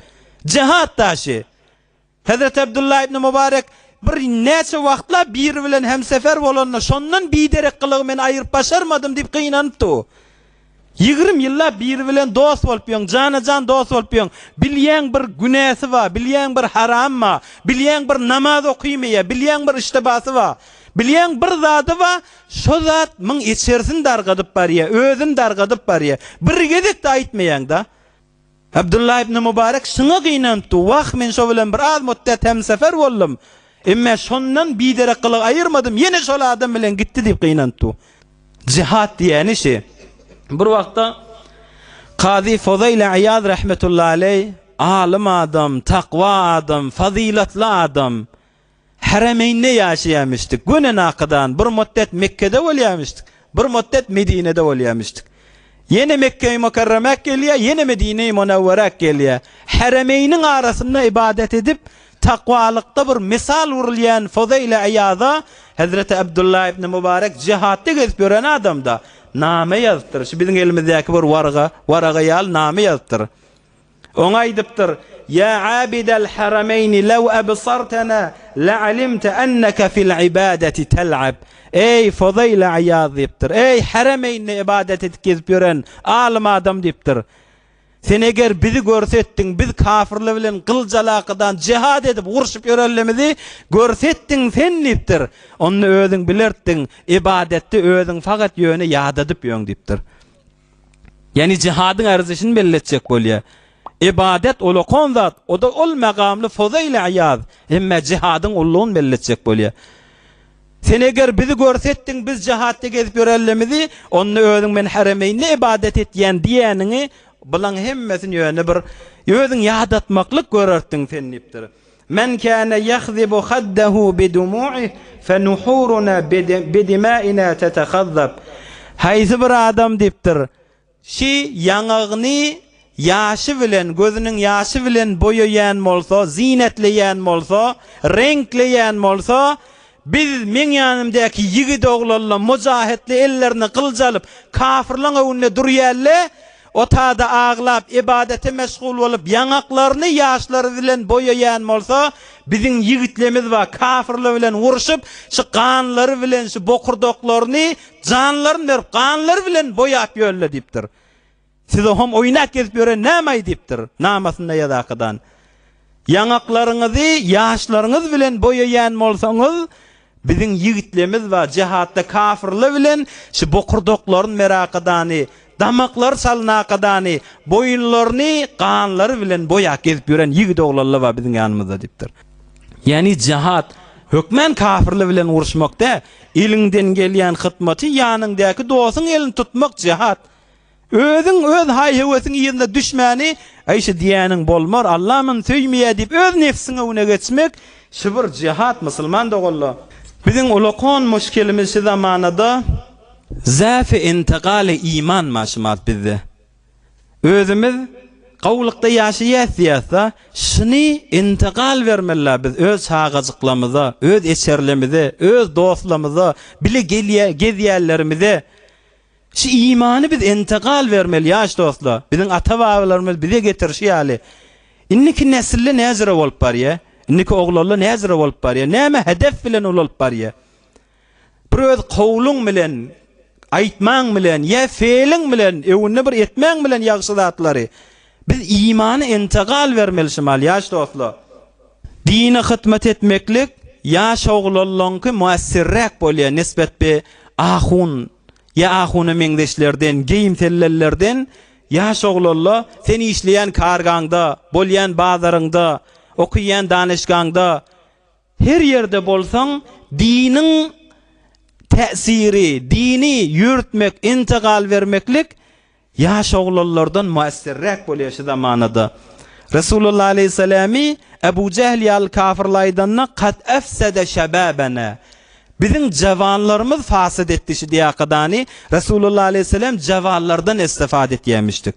Jihat daşy. Hezreti Abdullah ibn Mubarek bir näçe wagtlap biri bilen hemsefer bolanda, şondan biderek gylygy men aýyryp başarmadym diýip gynanypdy o. 20 ýyllap biri bilen dost bolup ýöň, jana-jan dost bolup ýöň. Bilýäň bir günäsi bar, bilýäň bir haram bar, bilýäň bir namaz okymaýar, bilýäň bir iştibasy bar. Bilýäň bir zady bar, şo zat muň içerisini dargadyp barýar, özüni dargadyp barýar. Bir gezek-de aýtmaýaň-da. Abdullah ibn Mubarek şuňa gynanypdy, Wah, men şo bilen bir az mutdet hemsefer boldum. Emme şondan biderek gylyk aýyrmadym, ýene şol adam bilen gitdi diýip gynanypdy. Jihat diýýäni şi. Bir wagtda Kazy Fuzaýl Aýaz rahmetullahi aleý alym adam, takwa adam, fazylatly adam. Haremeýnde ýaşaýamyşdyk. Göni nakydan bir mutdet Mekgede bolýamyşdyk, bir mutdet Medinede bolýamyşdyk. Ýene Mekgeýi Mukerremäk gelýär, ýene Medineýi Munawweräk gelýär. Haremeýniň arasynda ybadat edip, takwalykda bir mysal urulýan Fuzeýl Aýaza Hezreti Abdullah ibn Mubarek jihatda gezip ýören adamda name ýazypdyr. Şu biziň elimizdäki bir warga, waraga ýaly name ýazypdyr. Oňa aýdypdyr, Ýa abidel harameýni lew absartena lealimte enneke fil ibadeti tel'ab. Eý, Fuzeýl Aýaz diýipdir. Eý, Haremeýnde ybadat edip gezip ýören alym adam diýipdir. Sen eger bizi görsetdiň, biz kafirler bilen gylyç-alakadan jihad edip urşup ýörenlerimizi görsetdiň sen diýipdir. Onda özüň bilertdiň, ybadatda özüň fakat ýöne ýadadyp ýöň diýipdir. Ýagny jihadyň erzişini belli etjek bolýar. Ybadat ulakan zat, o-da ol magamly Fuzeýl Aýaz, emme jihadyň ululygyny belli etjek bolýar. Sen eger bizi görsetdiň, biz jihatda gezip ýörenlerimizi, onda özüň men Haremeýnde ybadat etýän diýýäniňi, bulaň hemmesini ýöne bir özüň ýadatmaklyk görertdiň sen diýipdir. Men kâne ýahzibu haddehu bidumu'ih fenuhuruna bidimâina tetehazzab. Haýsy bir adam diýipdir, şi ýaňagyny ýaşy bilen, gözüniň ýaşy bilen boýaýan bolsa, zinetleýän bolsa, reňkleýän bolsa, biz meň ýanymdaky ýigit oglanlar mujahitli ellerine gylyç alyp, kafyrlaň öňünde durýalle, Otada aglap, ybadete meşgul bolup, ýaňaklaryny ýaşlary bilen boýaýan bolsa, biziň ýigitlerimiz bar, kafyrlar bilen urşup, şu ganlary bilen şu bokurdaklaryny janlaryny berip, ganlary bilen boýap ýörler diýipdir. Siz oham oýnap gezip ýören nämaý diýipdir, namasynda ýazakadan. Ýaňaklaryňyzy ýaşlaryňyz bilen boýaýan bolsaňyz, biziň ýigitlerimiz bar, jihatda kafyrlar bilen şu bokurdaklaryny merakadany, damaklary çalnakadany, boýunlaryny ganlary bilen boýap gezip ýören ýigit oglanlar bar biziň ýanymyzda diýipdir. Ýagny jihat hökmän kafyrlar bilen uruşmak däl, eliňden gelýän hytmaty ýanyňdaky dostuň elini tutmak jihat. Özüň öz haý-höwesiň yzyna düşmäni, Äý, şu diýýäniň bolmar, Alla muny söýmeýär diýip öz nebsiň öňüne geçmek, şu bir jihat, musulman doganlar. Biziň ulakan muşkelimiz şu zamanada zäfi intigaly iman bar şumat bizde. Özümiz gowulykda ýaşaýas diýýäs-de, şuny intigal bermeli-la biz öz çagajyklarymyza, öz eçerlerimize, öz dostlarymyza, bile gelýä gezýänlerimize. Şu imany biz intigal bermeli ýaş dostlar. Biziň ata-babalarymyz bize getirişi ýaly. Indiki nesilde näzire bolup barýar? Indiki oglanlar näzire bolup barýar? Näme hedef bilen ulalyp barýar? Bir öz kowluň bilen. Aýtmaň bilen, ýa feýliň bilen, öwünde bir etmäň bilen ýagşy zatlary. Biz imany intigal bermeli şumal ýaş dostlar. Dine hytmat etmeklik ýaş oglanlaňky muessirräk bolýar nisbet bi ahun ýa ahuna meňzeşlerden, geýim sellellerden ýaş oglanla sen işleýän kargaňda, bolýan bazaryňda, okyýan danyşgaňda her ýerde bolsaň diniň täsiri, dini ýörtmek, intigal bermeklik Ýaş oglanlardan muessirräk bolýar şu zamanada. Resulullah aleýhissalamy Ebu Jehl ýaly kafirler aýdanda kad efsede şebabena. Biziň jawanlarymyz fasyt etdi şu diýakadany Resulullah aleýhissalam jawanlardan istifade etýämişdik.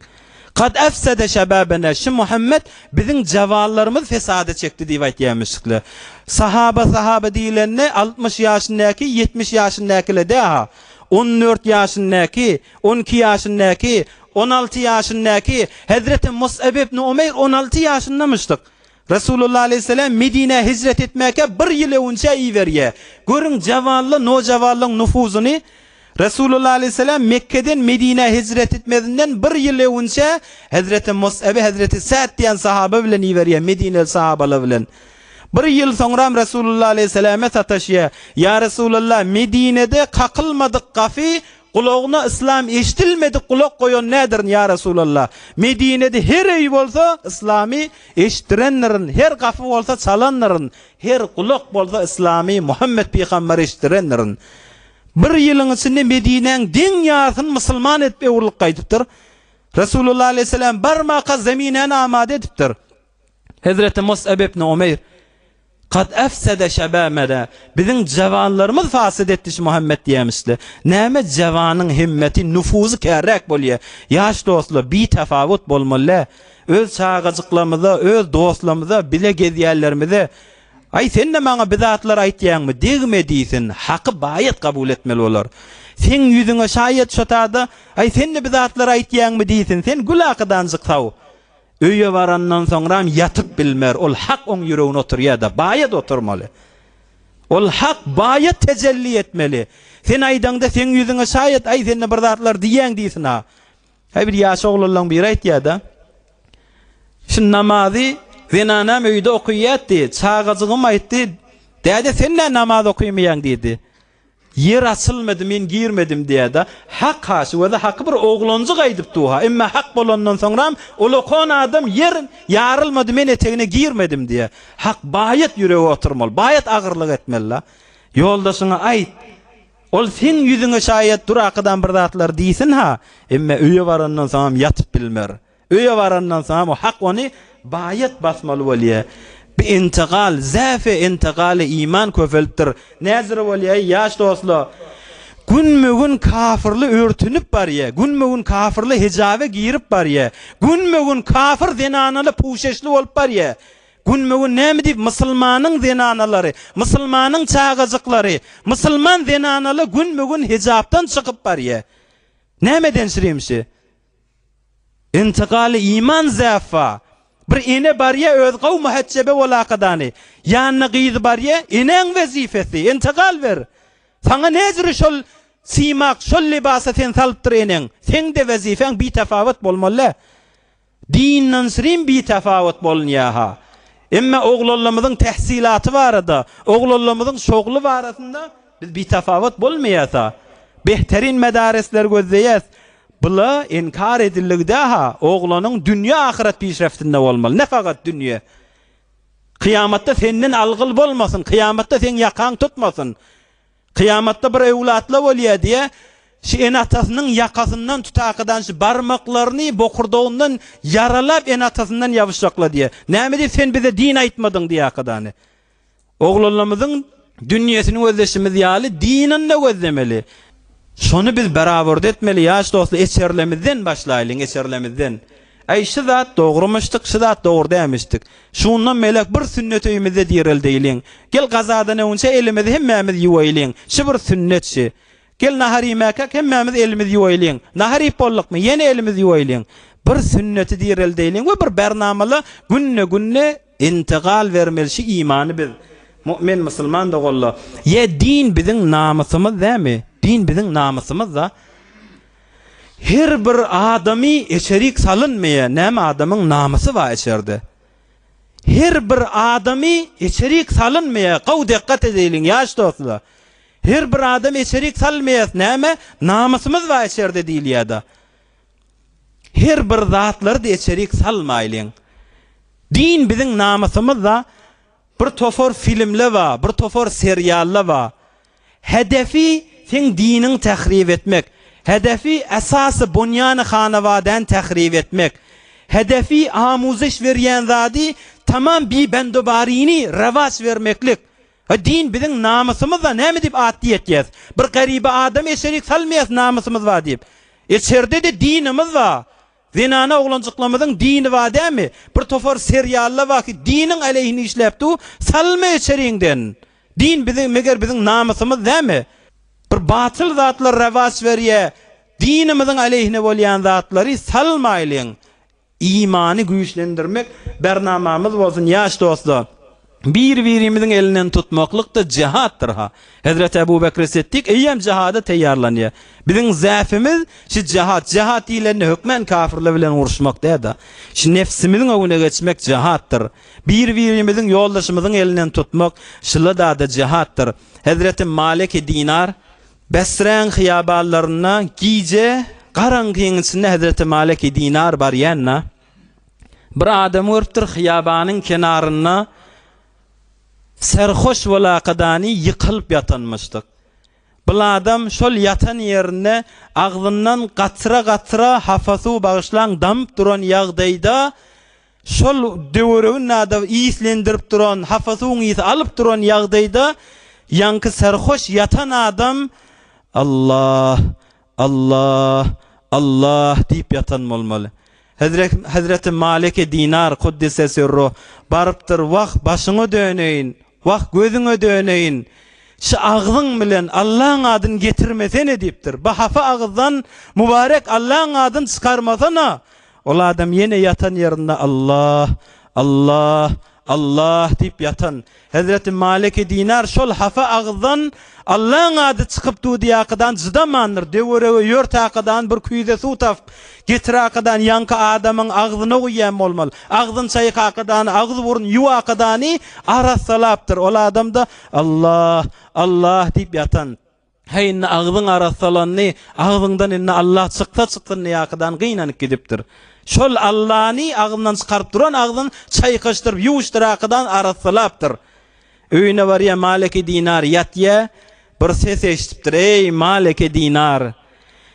Kad efsede şebabena şu Muhammet biziň jawanlarymyz fesada çekdi diýip aýtýamişdikler. Sahaba sahaba diýilende 60 ýaşyndaky 70 ýaşyndakyler dä-ha. 14 ýaşyndaky 12 ýaşyndaky, 16 ýaşyndaky Hezreti Mus'ab ibn Umeýr 16 ýaşyndamyşdyk. Resulullah aleýhissalam Medinä hijret etmäkä bir ýyl öwünçä iberýär. Görüň jawanly, nojawanlyň nufuzyny. Resulullah aleýhissalam Mekgeden Medinä hijret etmezinden bir ýyl öwünçä Hezreti Mus'aby Hezreti Sa'd diýen sahaba bilen iberýär, Medineli sahabalar bilen. Bir ýyl soňram Resulullah aleýhissalama sataşýar. Ýa Resulallah, Medinede kakylmadyk gafy Gulagyna yslam eşdilmedik gulak goýan nädirin ýa Resulallah? Medinede her öý bolsa yslamy eşitdirendirin, her gapy bolsa çalandyryn, her gulak bolsa yslamy Muhammet pygambere eşitdirendirin. Bir ýylyň içinde Medinäň deň ýarysyny musulman edip öwrülip gaýdypdyr. Resulullah aleýhissalam barmaka zeminäni amada edipdir. Hezreti Mus'ab ibn Umeýr, Kad efsede şebamena, biziň jawanlarymyz fasyt etdi şu Muhammet diýämişdi. Näme jawanyň himmeti, nufuzy kärräk bolýa. Ýaş dostlar, bitafawut bolmaly. Öz çagajyklarymyza, öz dostlarymyza, bile gezýänlerimize, Aý, sen-de maňa bi zatlar aýtýaňmy, degme diýsin, haky baýat kabul etmeli bolar. Seň ýüzüňe şaýat şo tada, Aý, sen-de bi zatlar aýtýaňmy diýsin, sen gül akydanjyk saw. Öýe barandan soňram ýatyp bilmer, ol hak oň ýüregine oturýa-da, baýat oturmaly. Ol hak baýat tejelli etmeli. Sen aýdaňda seň ýüzüňe şaýat, aý sende bir zatlar diýýäň diýsin-ha. Häý bir ýaş oglanlaň biri aýtýa-da, Şu namazy zenanam öýde okyýatdy, çagajygym aýtdy, Däde sen nä namaz okymaýaň diýdi. Ýer açylmady, men girmedim diýýär-de. Hak ha, şu wada haky bir oglanjyk aýdyp dur-ha. Emma hak bolandan soňram ol okan adam ýer ýarylmady, men etegine girmedim diýýär. Hak baýat ýürege oturmaly, baýat agyrlyk etmeli-la. Ýoldaşyňa aýt. Ol seň ýüzüňe şaýat dur akydam bir zatlar diýsin-ha, emma öýe barandan soňam ýatyp bilmer. Öýe barandan soňam o hak ony baýat basmaly bolýa. Bi intigal, zäfe intigaly iman köpelipdir. Näzire bolýa, eý ýaş dostlar! Günme-gün kafyrly örtünip barýa, günme-gün kafyrly hijabe girip barýa, günme-gün kafyr zenanaly puşeşli bolup barýa. Günme-gün näme diýip musulmanyň zenanalary, musulmanyň çagajyklary, musulman zenanaly günme-gün hijapdan çykyp barýa. Nämeden şirimşi? Intigaly iman zäffa. Bir ene barýa öz gowy muhejjebe bolakadany. Ýanyna gyzy barýa, enäň wezipesi, intigal ber. Saňa näjüri şol simak, şol libasa seni salypdyr eneň. Seň-de wezipäň bitafawut bolmaly. Dinden srym bitafawut bolunýa-ha. Emma oglanlarymyzyň tähsilaty barada, oglanlarymyzyň şogly barasynda biz bitafawut bolmaýas-a. Behterin medaresleri gözleýäs. Bula inkar edildigde-ha oglanyň dünýe-ahyret pişreftinde bolmaly, ne fakat dünýe. Kyýamatda senden algyl bolmasyn, kyýamatda seň ýakaň tutmasyn. Kyýamatda bir öwlatla bolýa diýä, şu ene-atasynyň ýakasyndan tutakydan şu barmaklaryny bokurdagyndan ýaralap ene-atasyndan ýabyşjakla diýä. Näme diýip sen bize din aýtmadyň diýä akydany. Oglanlarymyzyň dünýesini gözleşimiz ýaly dinini-de gözlemeli. Şony biz berawerdi etmeli ýaş dostlar eçerlemizden başlaýlyň eçerlemizden. Äý şu zat dogrumyşdyk şu zat dogry dämişdik. Şundan beýläk bir sünnet öýümizde direldeýliň. Gel gazadan öňünçä elimizi hemmämiz ýuwaýlyň. Şu bir sünnet şi. Gel nahar iýmäkäk hemmämiz elimizi ýuwaýlyň. Nahar iýip boldukmy ýene elimizi ýuwaýlyň. Bir sünneti direldeýliň we bir bernamala günde-günde intigal bermeli şi imany biz. Mu'min musulman doganlar. Ýe din biziň namysymyz dämi? Din biziň namysymyz-da. Her bir adamy içerik salynmaýar. Näme adamyň namysy bar içerde. Her bir adamy içerik salynmaýar. Gowy dikkat edeýliň ýaş dostlar. Her bir adam içerik salmaýas näme? Namysymyz bar içerde diýilýär-de. Her bir zatlary-da içerik salmaýlyň. Din biziň namysymyz-da. Bir topar filmle bar, bir topar serialla bar. Hedefi seň diniňi tährip etmek. Hedefi esasy bunýany hanawadäni tährip etmek. Hedefi amuzeş berýän zady tamam bi bendobaryny rewaç bermeklik. A din biziň namysymyzda näme diýip at diýetýäs? Bir garyba adam eşerik salmaýas namysymyz bar diýip. Eçerde-de dinimiz bar. Zenana oglanjyklarymyzyň dini bar dämi? Bir topar seriallar bar ki diniň aleýhine işläp dur, salma içeriňden. Din biziň meger biziň namysymyz dämi? Bir batyl zatlar rewaç berýä, dinimiziň aleýhine bolýan zatlary salmaýlyň. Imany güýçlendirmek bernamamyz bolsun ýaş dostlar. Bir-birimiziň elinden tutmaklyk-da jihatdyr-ha. Hezreti Ebu Bekri Siddik eýýäm jihada teýýarlanýar. Biziň zäfimiz şi jihat. Jihat diýlende hökmän kafirler bilen uruşmak däl-de. Şi nefsimiziň öňüne geçmek jihatdyr. Bir-birimiziň ýoldaşymyzyň elinden tutmak şyla-da-da jihatdyr. Hezreti Maliki Dinar Besräň hyýabanlarynda gije garaňkyň içinde Hezreti Maliki Dinar barýan-da, Bir adam görüpdir, hyýabanyň kenarynda serhoş bolakadany ýykylyp ýatanmyşdyk. Bul adam şol ýatan ýerinde agzyndan gatra-gatra hapa suw bagyşlaň damyp duran ýagdaýda şol döweregini-de yslendirip duran, hapa suwuň ysy alyp duran ýagdaýda ýaňky serhoş ýatan adam Allah! Allah, Allah diýip ýatan bolmaly. Hezreti Maliki Dinar kuddise sirruh barypdyr, Wah, başyňa döneýin, wah, gözüňe döneýin, şu agzyň bilen Allaň adyny getirmesene diýipdir. Bu hapa agyzdan mübarek Allaň adyny çykarmasana. Ol adam ýene ýatan ýerinde Allah, Allah, Allah diýip ýatan. Hezreti Maliki Dinar şol hapa agyzdan Allaň ady çykyp dudy-ýakadan jydamandyr, döwerege ýörtäkadan bir küýze suw tapyp, getirakadan ýaňky adamyň agzyna guýýan bolmaly. Agzyn çaýkakadany, agyz-burun ýuwakadany arassalapdyr. Ol adam-da Allah, Allah diýip ýatan. Häý indi agzyň arassalandy, agzyňdan indi Allah çyksa çyksyn diýakydan gynanyp gidipdir. Şol Allany agzyndan çykaryp duran agzyn çaýkaşdyryp ýuwuşdyrakydan arassalapdyr. Öýüne barýa Maleki Dinar ýatýa, bir ses eşidipdir, Eý, Maleki Dinar!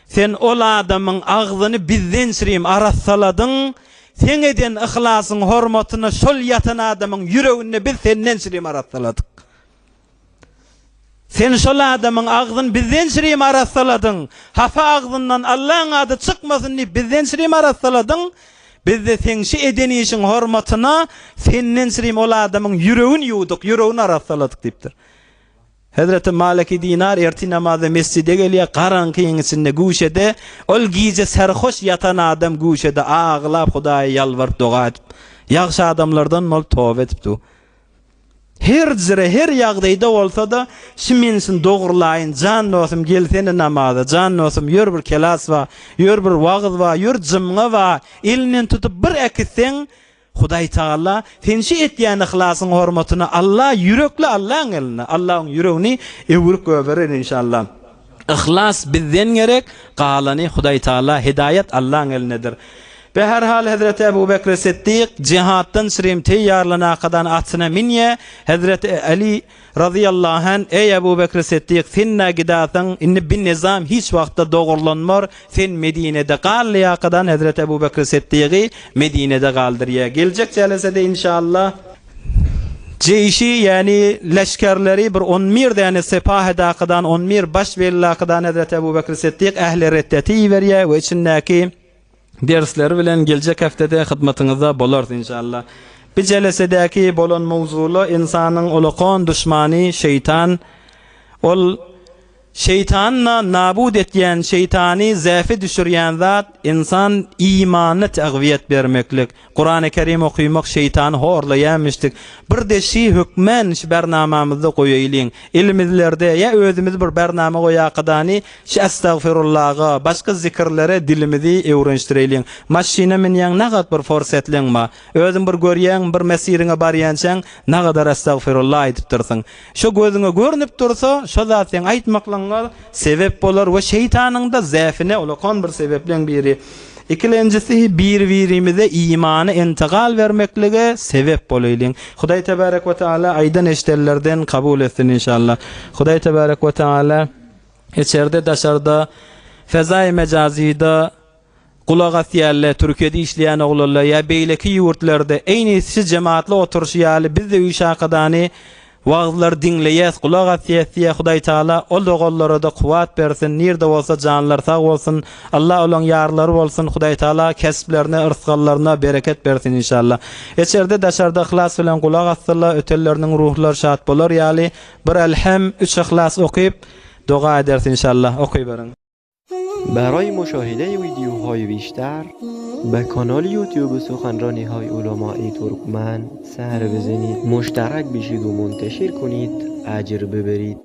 Sen ol adamyň agzyny bizden çirim arassaladyň, seň eden yhlasyň hormatyna şol ýatan adamyň ýüregini biz senden çirim arassaladyk. Sen şol adamyň agzyny bizden çirim arassaladyň, hapa agzyndan Allaň ady çykmasyn diýip bizden çirim arassaladyň, biz-de seň şu eden işiň hormatyna senden çirim ol adamyň ýüregini ýuwduk, ýüregini arassaladyk diýipdir. Hezreti Maliki Dinar ertir namazda mesjide gelýär, garaňkyň içinde güşede, ol gije serhoş ýatan adam güşede aglap Hudaýa ýalbaryp doga edip, ýagşy adamlardan bolup toba edip dur. Her jyra, her ýagdaýda bolsa-da, şu mensin dogrulaýyn, jan dostum, gelsene namaza, jan dostum, ýör bir kelas bar, ýör bir wagyz bar, ýör jymga bar, elinden tutup bir äkitseň, Hudaý Tagala, sen şu etýän yhlasyň hormatyna Alla ýürekli Allaň elinde, Alla oň ýüregini öwürip goýberer inşallah. Yhlas bizden gerek, galany Hudaý Tagala, hidaýat Allaň elindedir. Beherhal Hezreti Ebu Bekri Siddik jihatdan şirim teýýarlanakadan atyna minýä, Hezreti Aly razyýallahu anh, Eý Ebu Bekri Siddik, sen-nä gidasyň, indi bi nizam hiç wagtda dogrulanmar, sen Medinede gal diýakadan Hezreti Ebu Bekri Siddigy Medinede galdyrýa. Geljek jelesede inşallah. Jeýşi, ýagny leşgerleri bir on bir däne sepahedakydan, on bir baş bellakydan Hezreti Ebu Bekri Siddik ähli reddeti iberýär we içindäki dersleri bilen geljek heftede hyzmatyňyzda bolarys inşallah. Bi jelesedäki bolan mowzula ynsanyň ulakan duşmany şeýtan. Ol. Şeýtany nabut etýän, şeýtany zäfe düşürýän zat ynsan imanyna tagwiýet bermeklik. Kurany Kerim okymak şeýtany horlaýamişdik. Bir de şi hökmän şi bernamamyzda goýaýlyň. Elimizlerde ýa özümiz bir bernama goýakadany şi estagfirullaga, başga zikirlere dilimizi öwrenşdireýliň. Maşyna münýäň nagat bir forsetleň ba. Özüň bir görýäň bir mesiriňe barýançaň nagadar estagfirulla aýdypdyrsyň. Şo gözüňe görnüp dursa, şo zat seň aýtmaklygyňa sebep bolar we şeýtanyň-da zäfine ulakan bir sebepleň biri. Ikilenjisi, bir-birimize imany intigal bermeklige sebep bolaýlyň. Hudaý tebarek we taala aýdan-eşidenlerden kabul etsin inşallah. Hudaý tebarek we taala içerde daşarda fezaýy mejazyda Gulak asýarlar, Türkiýede işleýän oglanlar ýa beýleki ýurtlarda eýni siz jemaatly oturyşy ýaly biz-de Üýşakadany wagyzlary diňleýäs, gulak asýas diýýär Hudaý Taala ol doganlara-da kuwwat bersin, nirde bolsa janlary sag bolsun, Allah olaň ýarlary bolsun, Hudaý Taala kesplerine, yrsgallaryna bereket bersin inşallah. Içerde daşarda yhlas bilen gulak asdylar, ötenleriniň ruhlary şat bolar ýaly bir Elhem, üç Yhlas okyp doga ederis inşallah. Okyberiň. برای مشاهده ویدیوهای بیشتر به کانال یوتیوب سخنرانی های علمای ترکمن سر بزنید مشترک بشید و منتشر کنید اجر ببرید.